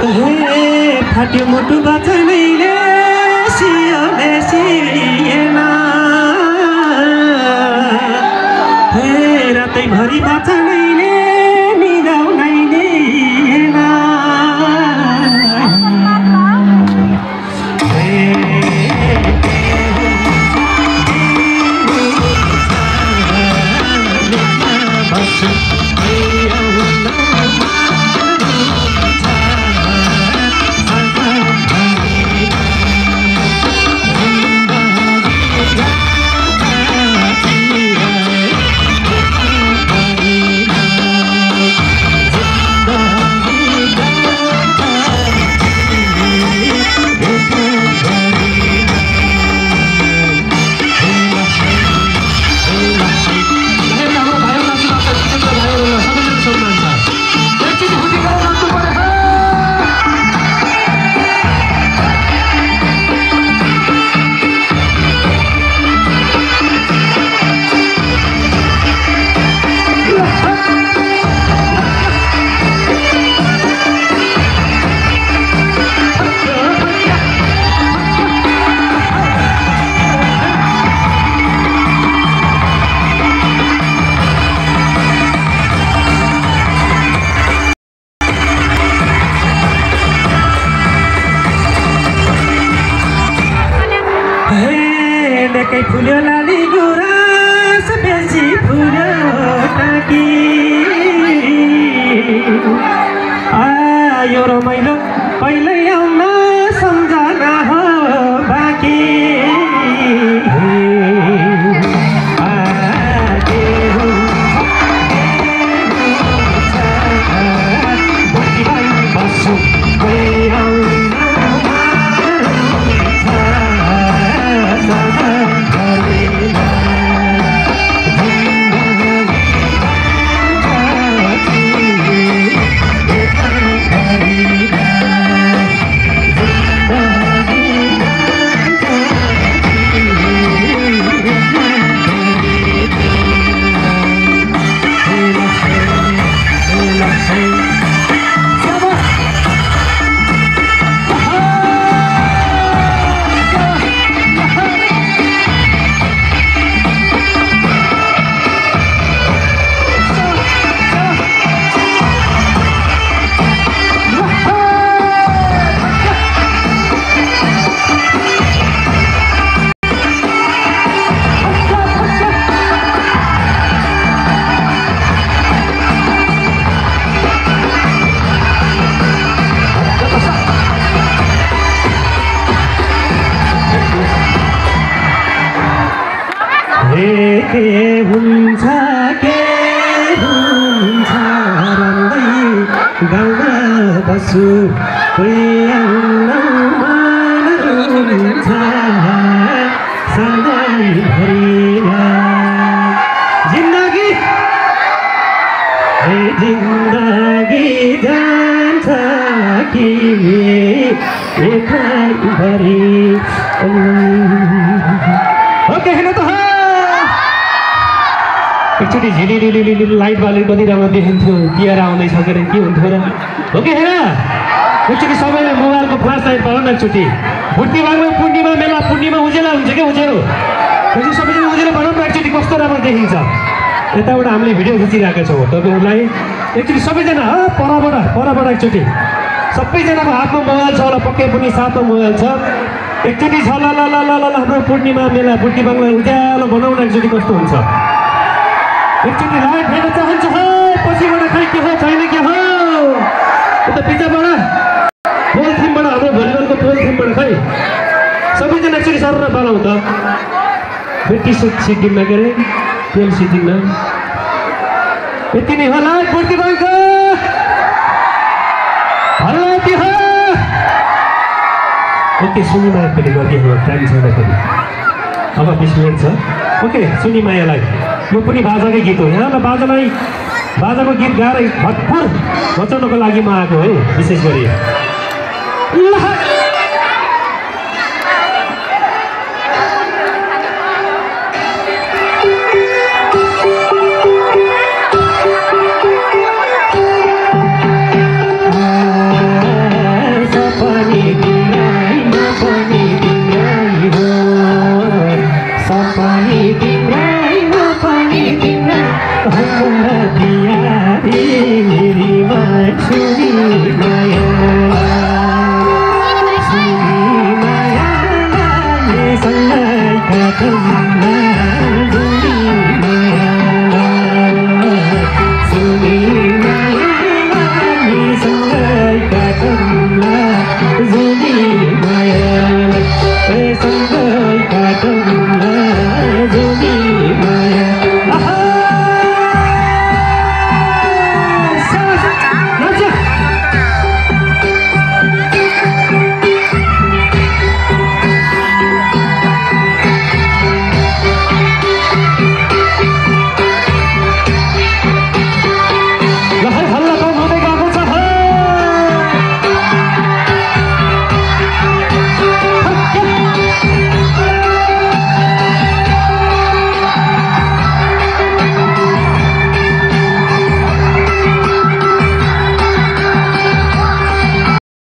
फाट्यो मुटु बचनैले सियोले सिएन रातैभरि बचनैले निदाउनै दिएन फुल्यो लाली गुराँस बेसी फुल्यो टाकी आयो रमाइलो पहिल्यै आउन सम्झना हो बाँकी हुन्छ रन्दै गाउँमा बस्छु कोही आउन मन हुन्छ सधैँभरिमा जिन्दगी जान्छ कि एकैभरि ओके हेर्नु त एकचोटि झिलिलिलिलि लाइट बाली कति राम्रो देखिन्थ्यो तिहार आउँदैछ के अरे के हुन्थ्यो र हो कि हेर एकचोटि सबैले मोबाइलको फ्ल्यास लाइट पाउनु न एकचोटि भुटीबाङमा पूर्णिमा मेला पूर्णिमा उजेला हुन्छ क्या उजेरो त्यसो सबैजना उजेरो भनौँ न एकचोटि कस्तो राम्रो देखिन्छ यताबाट हामीले भिडियो खिचिरहेका छौँ तपाईँहरूलाई एकचोटि सबैजना परबाट एकचोटि सबैजनाको हातमा मोबाइल छ होला पक्कै पनि साथमा मोबाइल छ एकचोटि छ ल हाम्रो पूर्णिमा मेला भुटीबाङमा उज्यालो बनाउन एकचोटि कस्तो हुन्छ एकचोटि लाइट हेर्न चाहन्छु हो पछिबाट खै के हो छैन के हो उता पिछाबाट पोल थिमबाट हाम्रो भलिबलको पोल थिमबाट खै सबैजना एकचोटि सर बनाउँ त टी सर्ट सिक्किममा के अरे तेल सिक्किममा यति नै होला पूर्तिबाङको हल्लाती हो ओके सुनिमाया फेरि गरिदिनु टाइम छैन अब 20 मिनट छ ओके सुनिमायालाई यो पनि बाजाकै गीत हो यहाँ बाजाको गीत गाएर भरपुर बचाउनको लागि म आएको है विशेष गरी